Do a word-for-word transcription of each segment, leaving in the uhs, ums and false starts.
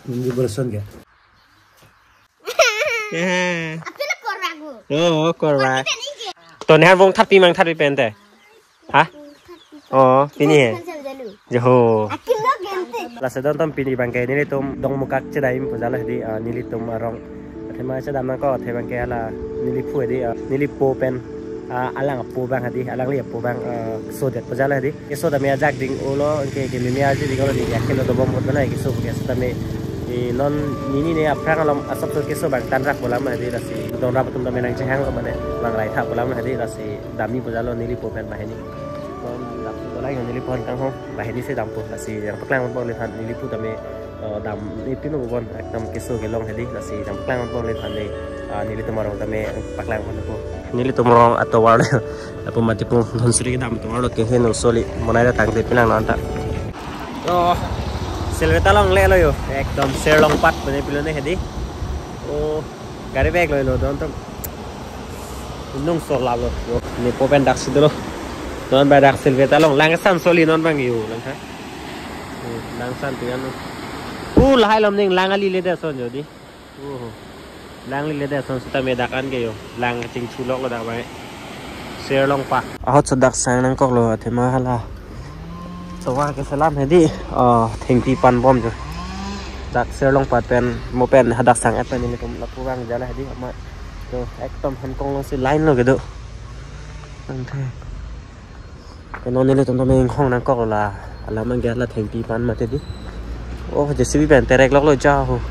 Ini bosan ke? Apila korang ko? Oh, korang. Tonihan bong tharpi mang tharpi pente. Ha? Oh, pini he. Joho. Akin lo gente. Lasi dontum pini abangke nelitum Dongmukak chedam pu jalo hedi, ah, nelitum arong. Athema chedam nangkok, athe abangke hala neliphu hedi, ah, nelipo pen, ah, alang apo abang hedi, alangli apo abang, ah, sodet pu jalo hedi. Keso tame ajak ding-olo, ke, ke mimi aji ding-olo, ding yakin lo dobom bot mana keso, keso tame, eh, non nini ne aphrang alom asap so keso abang tanrak pu alam hedi, lasi donrap atum tame nangchehang lo mane, abang rai tha pu alam hedi, lasi damji pu jalo nelipo pen banghini. Non dam pu jalo nelipo pen kanghong, banghini si dampo, lasi nangpaklang bom le than neliphu tame, eh, dam, nepinu bom, ekdom keso kelong hedi, lasi nangpaklang bom le than le, ah, nelitum arong tame paklang bom po. Nelitum arong atovar le, lapu mati pu Dhansiri kedam atovar lo ke heno soli, monai da tangte pinang non ta. Oh, Silveta longle lo yo, ekdom Serlongpat mane pilo ne hedi. Oh, gari bag lo lo dontum. Nung so lalo. Yo, nepo pen daksi dolo. Non ba dak Silveta long, lang san soli non abang yo, lang ha. Hmm, lang san tiyan lo. Full hai lom ning lang ali le da son yo di. Oh. Lang ali le da son sita me dak an ke yo. Lang chingchulok lo dak abang. Serlongpat. Ahut so dak sang nangkok lo, athema hala tovar keselam hedi. Oh, thengpi pan bom jo. Dak Serlongpat pen, mo pen hadak sang et pen nelitum lapu abang jalo hedi ama. To, ekdom Hong Kong along si line lo kedo. Angthe. Keno nelitum tame inghong nangkok lo la. Alam abangke la thengpi pan mati di. Oh, J C B pen terek lok lo ja ho.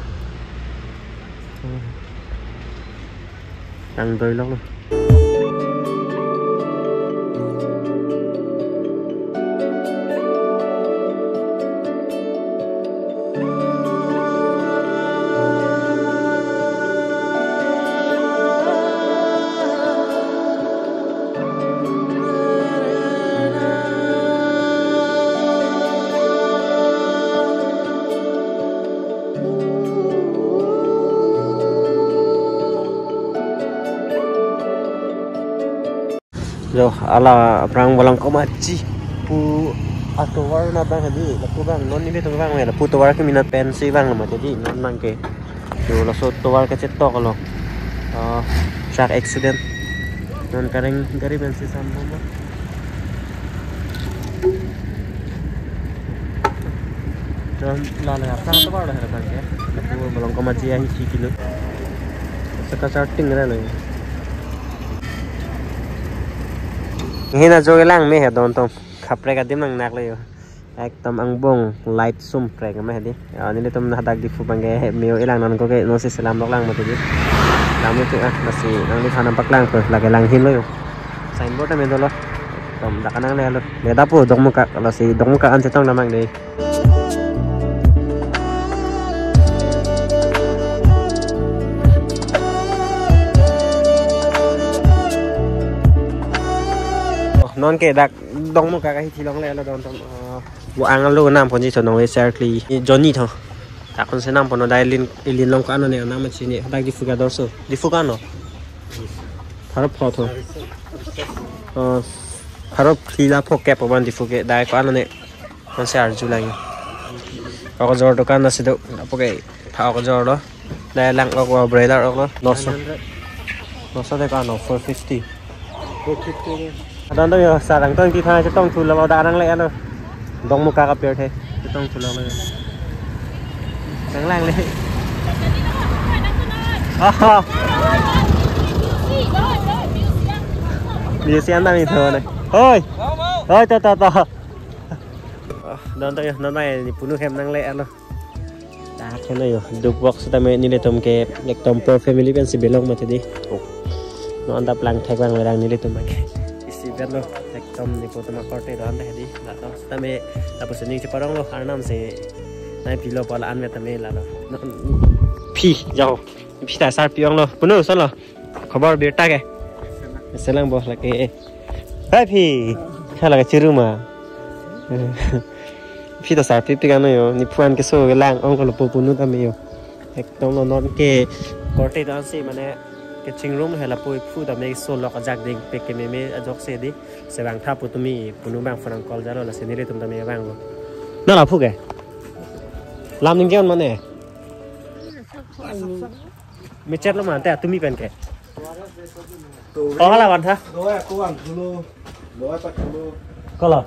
Nang doi lok lo. Jo, hala aphrang Bolongkomachi pu atovar na abang hedi, lapu abang non nelitum abang, lapu tovar keminat pensi abang lo mati di, non abangke. Jo, laso tovar kachetok lo. Ah, truck accident. Non kareng gari pensi sam bom lo. Don la la aphrang tovar lo hera abangke. Lapu Bolongkomachi ahi si kilo. Saka starting ra lo. Hina jo lang me he dontum. Kaprek adim nangnak lo yo. Ekdom angbong light sum prek ma hedi. Ya, nelitum hadak Diphu abangke me-o elang nangkok ke non si selam lok lang mati di. Lam itu ah, lasi nangli than nangpaklang pu, lake lang hin lo yo. Signboard me dolo. Ekdom dak an nangle lo. Leda pu Dongmukak, lasi Dongmukak an chetong damang de. Oh, non ke dak Dongmukak ahithi longle lo dontum. Ah, vo ang lo nam ponji chonong le circle Johnny tho. Takon se nam pono dai lin, ilin long ko-an ne nam chini. Dak Diphu ke dorso. Diphu ko-an lo. Pharo pho tho. Ah, pharo phli la pho kep abang Diphu ke dai ko-an ne. Konsi arju lagi. Ok jor dukan nasi do. Apa ke? Tha ok jor lo. Dai lang ok wa broiler ok lo. Noso. Noso de ko-an lo, four fifty. Four fifty. Adon to yo, sarang to ingti thang chetong thu lo, dak nangle lo. Dongmukak apir the. Chetong thu lo. Nang lang le. Oh. Museum ta mi tho ne. Hoi. Hoi, to, to, to. Ah, don to yo, non mai ni punu hem nangle lo. Dak heno yo, duk box ta me nelitum ke ekdom pro family pensi belong mati di. Oh. Non ta plang thek lang merang nelitum ke. Isi pen lo, ekdom nepo atum akorte do-an ta hedi. Dak to, ta me, ta pusi ning cheparong lo, arnam si. Nai pilo pala an me ta me la lo. Non, phi, jao. Phi ta sarpi ong lo. Punu, son lo. Khobor birta ke? Selang boh lake. Hai phi. Khala ke chiru ma. Phi ta sarpi pik ano yo. Nephu an keso kelang ong lo pu punu ta me yo. Ekdom lo non ke korte ta si mane kechingrum hela pu phu ta me so lok ajak ding pek ke meme ajok si di. Lasi vangtha pu tumi punu abang phone call jalo lasi nelitum ta me vanglo. Non la phu ke? Lam ningje un mane. Mechat lo mante atumi pen ke. Oh, hala van tha. Dawai ako vangthulo. Dawai pathulo. Kolo.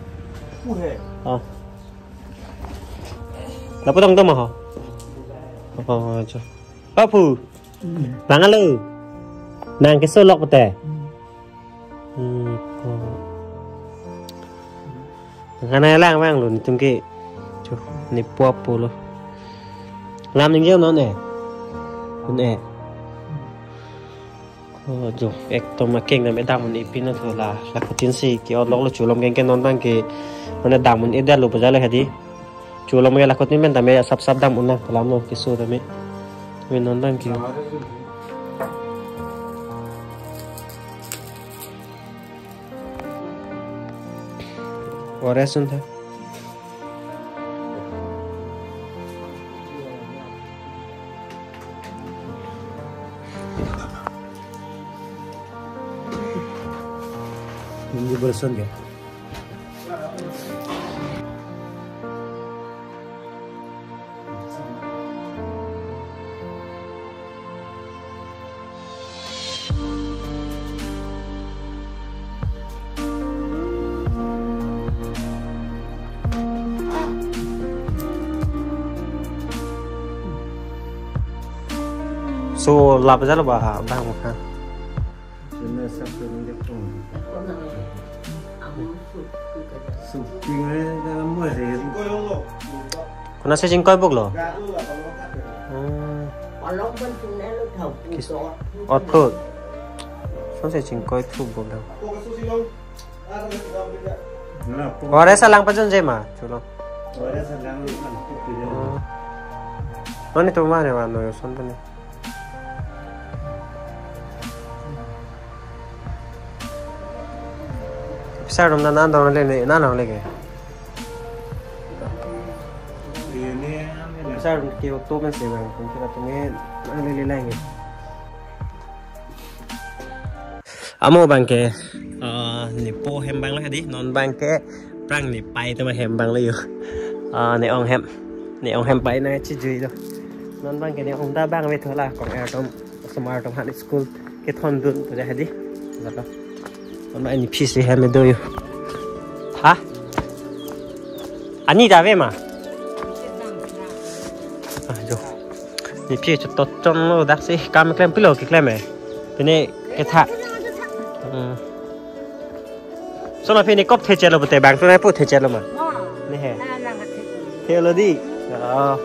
Pu he. Oh. Lapu tong toma ho. Oh, acha. Papu. Bang alo. Nang keso lok pute. Hmm. Ko. Kana lang bang lo nitum ke. Chu, nipo pulo. Lam ningje non e. Non e. Ko jo, ekdom akeng dam edam un-e pin na thola. Lakotin si ke-ot lok lo, chulom keng ke non bang ke. Mane dam un-e dalo bajalo hadi. Chulom ke lakotin pen tame sap sap dam un nang kalam lo keso tame. Tame non bang ke. Ores un tha. Ini berson ya. So, lap jalo ba, bang mo ha. Shooting re dalam mo re. Konat si chingkoi buk lo? Hmm. Kis-, otput. Son si chingkoi thu buk lo. Ore salang pajun je ma, chulo. Hmm. Mane to mane ma no son tane. Pisa rum na nan dong le ne nan dong le ke. Pisa rum ke auto men se bang, kun kira tunge nan le le lang. Amo bang ke, ah, nipo hem bang le hadi, non bang ke, prang nipai tema hem bang le yo. Ah, ne-ong hem, ne-ong hem pai na chijui do. Non bang ke ne-ong ta bang ve thola, kong er tom. Osomar atum aphan school kethondun pu ja hadi. Lato. Ama ini pisi hem do yo. Ha? Ani ta ave ma? Ah, jo. Ini pisi to chon lo dak si kam klem pilo keklem e. Pine ketha. Hmm. Sona phi ne kop thechelo pute bang tu nai pu thechelo ma. Oh. Ne he. Na, na, na, the. Thelo di. Oh.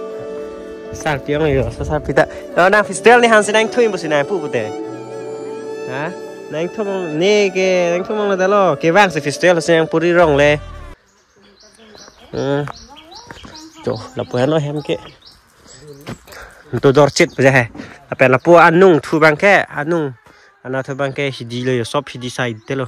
Sar piong yo, sa sar pita. Oh, nang festival ni han si nang thui bu si nang pu pute. Ha? Nang thum ne ke, nang thum na dalo. Ke bang si festival si nang puri rong le. Hmm. To, lapu heno hem ke. To dorchit pu ja he. Ape lapu anung thu bang ke, anung. Ana thu bang ke hidi lo yo, sop hidi side te lo.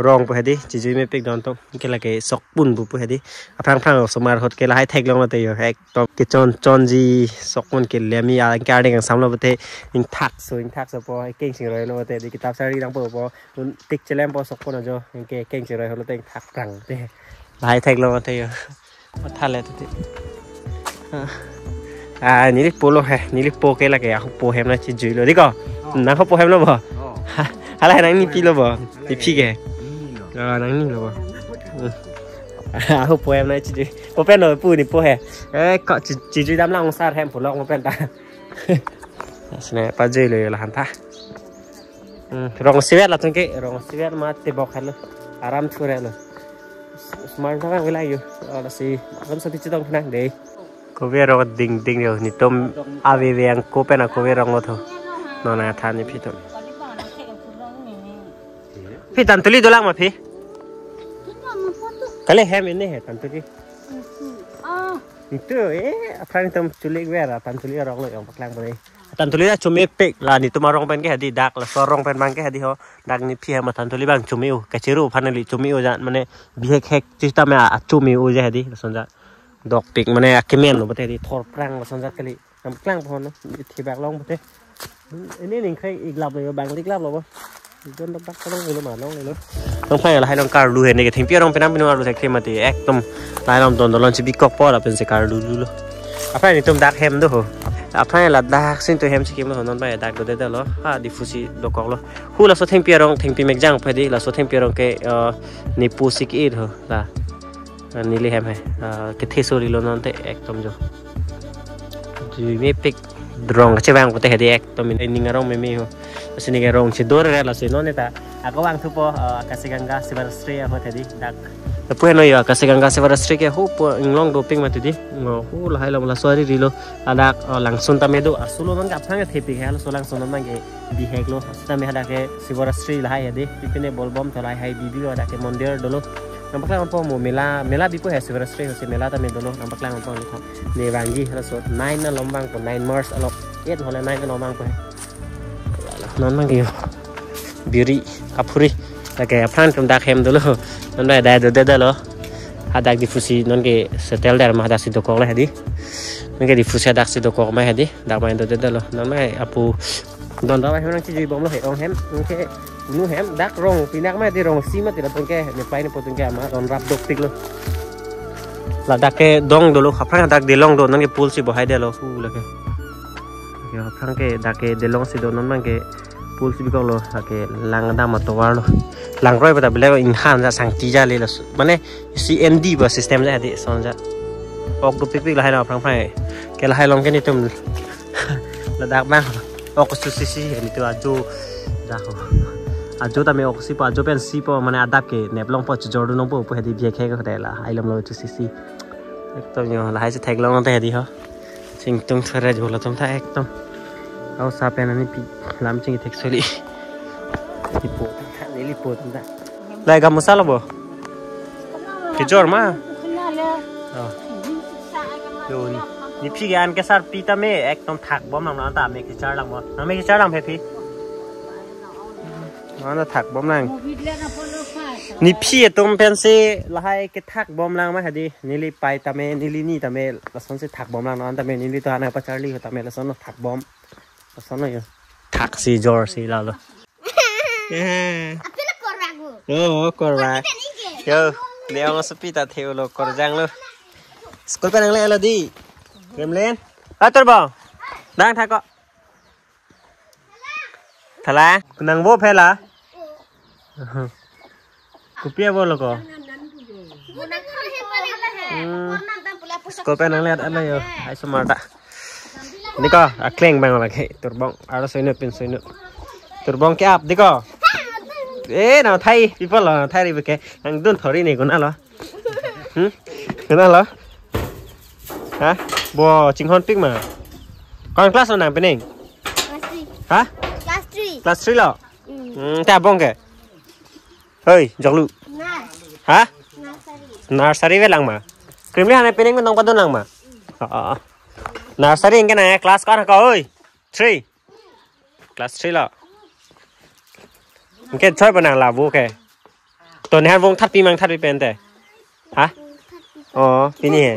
Rong pu hadi, chijui mepik don to. Ke lake sokpun bu pu hadi. Aphrang phrang osomar ahut ke lahai theklong lo te yo. Ekdom kechon chonji sokpun ke lemi a ke arning ang samlo pute. Ingthak so, ingthak so po. Keng sing roi lo pute. Di kitap sari lang po po. Un tik chelem po sokpun ajo. Ke keng sing roi lo te ingthak prang te. Lahai theklong lo te yo. Mathale tati. Ah, neli pulo he, neli po ke lake, ahupo hem na chijui lo, diko? Oh. Nang ahupo hem lo bo? Oh. Hala nang nipi lo bo? Nipi ke? Ni lo. Ah, nang ni lo bo? Hmm. Ahupo hem na chijui. Mo pen lo pu nipo he. Eh, ko chi-, chijui dam lang sar hem pulo mo pen ta. Sine pajui lo yo lahan ta. Hmm, rong sivet latum ke, rong sivet ma tebok helo. Aram thu re lo. Smart thang vela yo. Ala si, aram sa tichi tong phinang dei. Kove rong ding ding yo, nitum ave ve ang ko pen a kove rong lo tho. Non athan ni phi to. Phi Tantuli dolang ma phi? Kali hem ini he Tantuli. Ah. Itu, eh, aphrang itum chulik ver, Tantuli arong lo yong paklang pore. Tantuli ta chomepik la nitum arong pen ke hadi dak laso arong pen bang ke hadi ho. Dak ni phi ma Tantuli bang chome-o. Kachiru aphan neli chome-o ja mane bihek hek chis ta me a chome-o ja hadi lason ja. Dokpik mane akemen lo pute hadi thor prang lason ja kali. Nam klang pon no. Thibak long pute. Ini ning khai iglap lo bang iglap lo bo. Don dak dak long lo ma long lo. Nang phai la hai long karlu he ne ke thengpi arong penam pinu arlu thek the mati ekdom. Lahai long don dolon si bikok po la pen se karlu lu lo. Aphrang netum dak hem do ho. Aphrang ladak si netum hem chikim lo ho, non abang dak dodedetlo. Ha, Diphu si dokoklo. Hu laso thengpi arong, thengpi mekjang pedi, laso thengpi arong ke, eh, nepu si ke-it ho. La. Eh, neli hem he. Eh, kethe sori lo non te ekdom jo. Jui mepik, rong kachevang pute hedi ekdom ning arong meme ho. Lasi neke rong si dor re lasi non neta. Ako vangthupo, eh, Akashaganga Shivarashri ahut hedi dak. Lapu heno yo Akashaganga Shivarashri ke hupo inglong dopik mati di. Ngo hu lahai lo laso ari rilo. Ladak, eh, langsun tame do. Asulo non ke aphrang ke thepik he laso langsun non abang ke bihek lo. Sitame hadak ke Shivarashri lahai hedi. Pipine bolbom tholai hai bibi lo hadak ke mondir dolo. Nangpaklang po mo mela, mela bipo he Shivarashri ho si mela tame dolo. Nangpaklang po ni thap. Ne vangji halaso nine along vangpo, nine March along. Eight hole nine along vangpo he. Non abang ke biri, kaphuri. Lake aphrang netum dak hem dolo. Non abang dak dodedetlo. Hadak Diphu si non ke settle der ma hadak si dokoklo hedi. Non ke Diphu si hadak si dokok ma hedi. Dak abang dodedetlo. Non abang apu don dak abang hem nangchijui bomlo he ong hem. Non ke unu hem dak rong pinak ma hedi rong si mati lapu ke nepai nepo atum ke ama ron rap dopik lo. Ladak ke dong dolo, aphrang dak delong do, non ke pool si bohai detlo, hu lake. Ya, aphrang ke dak ke delong si do, non abang ke pool si bikoklo, lake lang dam atovar lo. Langroi pata belek inhan ja sangti ja le lo. Mane, si M D ba system ja di, son ja. Ok dopikpik lahai lo, aphrang aphrang. Ke lahai along ke netum. Ladak abang. Ok su si si, netum ajo. Dak ho. Ajo tame ok si po, ajo pen si po, mane adap ke, neplong po, chujor dunong po, po hedi biak he ko dela. Ailom lo su si si. Ekdom yo, lahai si theklong te hedi ho. Chingtung thare jo latum ta ekdom. Au sa pen ani pi lam chingthek soli. Lipo ta, neli po ta. Lai gamusa lo bo. Kejor ma. Oh. Yo, nephi ke an kesar pi tame ekdom thakbom nang nang ta me kecharlang bo. Nang me kecharlang phe phi. Mana thakbom nang. Nephi atum pensi lahai kethakbom lang ma hedi. Neli pai tame, neli ni tame, lason si thakbom lang non tame, neli to ana pacharli ho tame, lason lo thakbom. Lason lo yo. Thak si jor si lalo. Eh. Aphi lo korang ho. Oh, korang. Kita ni ke. Yo, ne ong sopi ta theu lo korjang lo. School pen nangle lo di. Kremlin. Atur bang. Dang thak ko. Thala, kunang bo phela. Kopi abo lo ko. Hmm. School pen nangle alo yo. Hai sumar ta. Ni ko, akleng bang lagi. Turbong, aro soino pin soino. Turbong ke ap, di ko. Eh, na thai, people lo, na thai ri beke. Nangdun thori ni kunalo. Hmm? Kunalo. Ha? Bo chinghon pik ma. Kon class lo nang pening? Class three. Ha? Class three. Class three lo? Hmm. Hmm, ta bong ke? Hoi, joklu. Nurse. Ha? Nursery. Nursery ve lang ma. Krimli hane pening nong padun lang ma. Oh, oh, oh. Nursery ingke nang class kon ko, oi? Three. Class three lo. Ingke choi pa nang labu ke. To ne han vong thar pi mang thar pi pen te. Ha? Oh, pini he.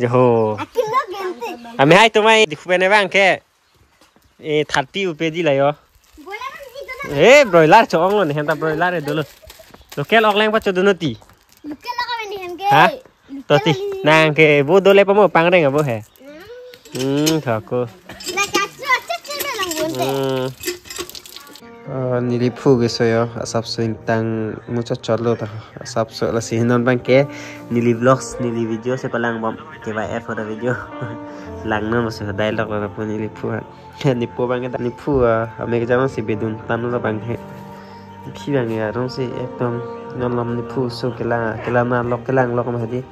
Joho. Akin lo gente. Ame hai tumai dikhu pen bang ke. Eh, thar pi upe di la yo. Eh, broiler chong lo ne, henta broiler e dolo. Local ok lang pa chodun ti. Local ok ni hem ke. Ha? Toti, nang ke bo dole pa mo pangreng abo he. Hmm, thako. Hmm. Ah, neli phu ke so yo, asapso ingtang muchot chot lo ta. Asapso lasi non bang ke neli vlogs, neli video si palang bom. Ke ba F for the video. Lang non si dialogue lo pu neli phu. Nephu bang ke nephu, ah, amek jang si bedun tan lo bang he. Nephi bang ke arong si ekdom non lom nephu so kelang kelang na lok kelang lok ma hedi.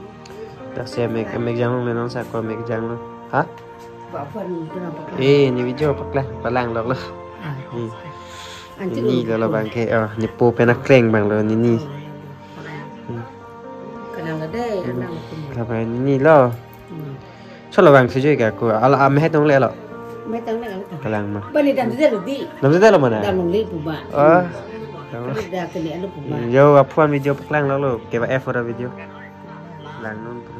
Dak si amek amek jang le non sa ko amek jang lo. Ha? Eh, ne video paklang palang lok lo. Hmm. Nini lo lo bang ke, oh, nephu pen akleng bang lo nini. Hmm. Kenang lo deh, hmm, anak lo. Apa nini lo? Hmm. Solo bang sujui ke ako. Ala ame hetong le lo. Metang na lo. Kalang ma. Bani dam sida lo di. Dam sida lo mana? Dam lo le pu ba. Oh. Dam lo. Kali da kali alo pu ba. Yo, aphuan video paklang lo lo. Ke ba F for the video. Lang non tu.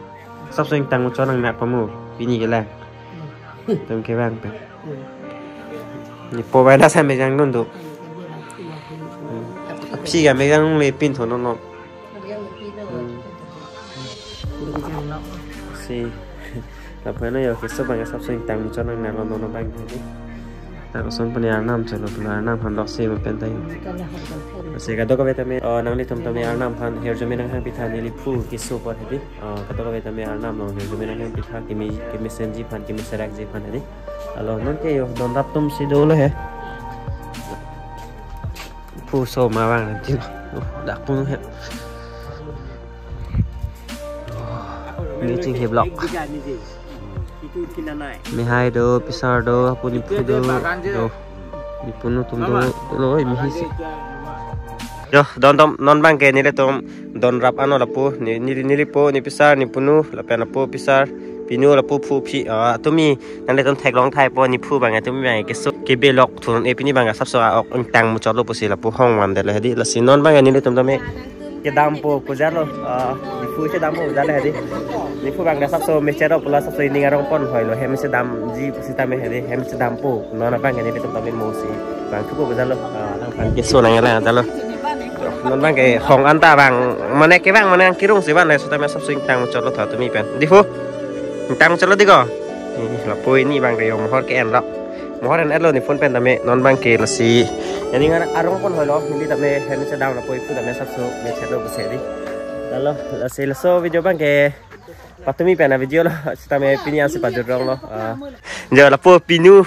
Sap sing tang chon nang nak pamu. Pini ke lang. Hmm. Tum ke bang pe. Hmm. Nephu ba da sa me jang non tu. Hmm. Aphi ke me jang le pin tho non non. Hmm. Si. Lapu heno yo keso abang asapso ingtang muchot nangnelo non abang hedi. Lakoson puni arnam cholo puni arnam aphan loksi ma pen ta yo. Lasi kadokave tame, oh, nanglitum tame arnam aphan hirjume nanghangpitha neli phu keso apot hedi. Oh, kadokave tame arnam along hirjume nanghangpitha kimi kimi senji aphan kimi serakji aphan hedi. Alo nonke yo don rap atum si dolo he. Phu so ma abang nanti lo. Oh, dak punu he. Meeting he block. Mihai do, Pisar do, apuni phu do, do. Nepunu atum do, lo, mihai si. Yo, don dom, non abang ke nelitum don rap ano lapu, ne, ne, neli po, ne Pisar, nepunu, lapen lapu Pisar, pinu lapu phu phi, ah, tumi, nanglitum theklong thaipo, nephu abang, tumi abang, keso, kebe lok thun, eh, pini abang, asapso, ah, ok, ingtang muchotlo pusi lapu hong van dele hedi, lasi non abang, nelitum tame, kedampo, pujarlo, ah, nephu kedampo, pujarlo hedi. Nephu abang, asapso, mechero, pula asapso, ining arong pon, hoilo, hem si damji, pusitame hedi, hem si dampo, non abang, nelitum tame mosi, abang, thupo, pujarlo, ah, abang, keso nanglang, pujarlo. Non abang ke hong anta abang, mane ke abang, mane ang kirung si abang, laso tame asapso ingtang muchotlo tha tumi pen. Nephu. Ingtang muchotlo diko. Ih, lapu pini abang ke yo mohor ke-enlo. Mohor en-etlo nephu pen tame non abang ke lasi. Ining arong pon hoilo, neli tame hem si dam lapu nephu tame asapso mechero pusi hedi. Lalo, lasi laso video abang ke patumi pen avideo lo, sitame pini ansi pajut ronglo. Ah. Jo lapu pinu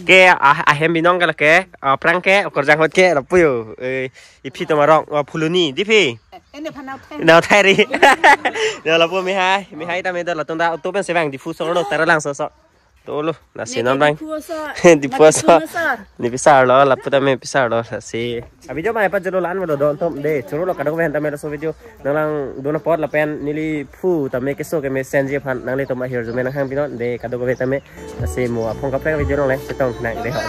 ke ah, ahem binong ke lake, ah, aphrang ke, okorjang ahut ke, lapu yo. Eh, iphi atum arong, ah, Phuloni, diphi. Ene phanau thai. Nau thai ri. Jo lapu mihai, mihai tame do latum ta, auto pen si abang, Diphu song lo, Taralangso so. Dolo, lasi non abang. Diphu so. Diphu so. Ne Pisar lo, lapu tame Pisar lo, lasi. Avideo abang pajutlo, la-an velo don atum de, chorolo kadokave tame laso video. Nanglangdun apot lapen neli phu tame keso keme senji aphan nanglitum ahirjume nanghangpinon de kadokave tame. Lasi mo aphong kaprek avideo along le chetong nang de ho.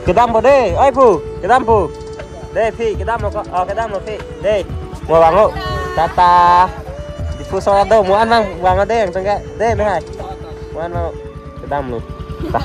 Kedampo de, oi phu, kedampo. De phi, kedamlo ko, oh, kedamlo phi. De, mo vanglo. Tata. Diphu so do, mo an vang, vang de, yang tengke. De, mihai. Mo an vang. Kedamlo. Ta.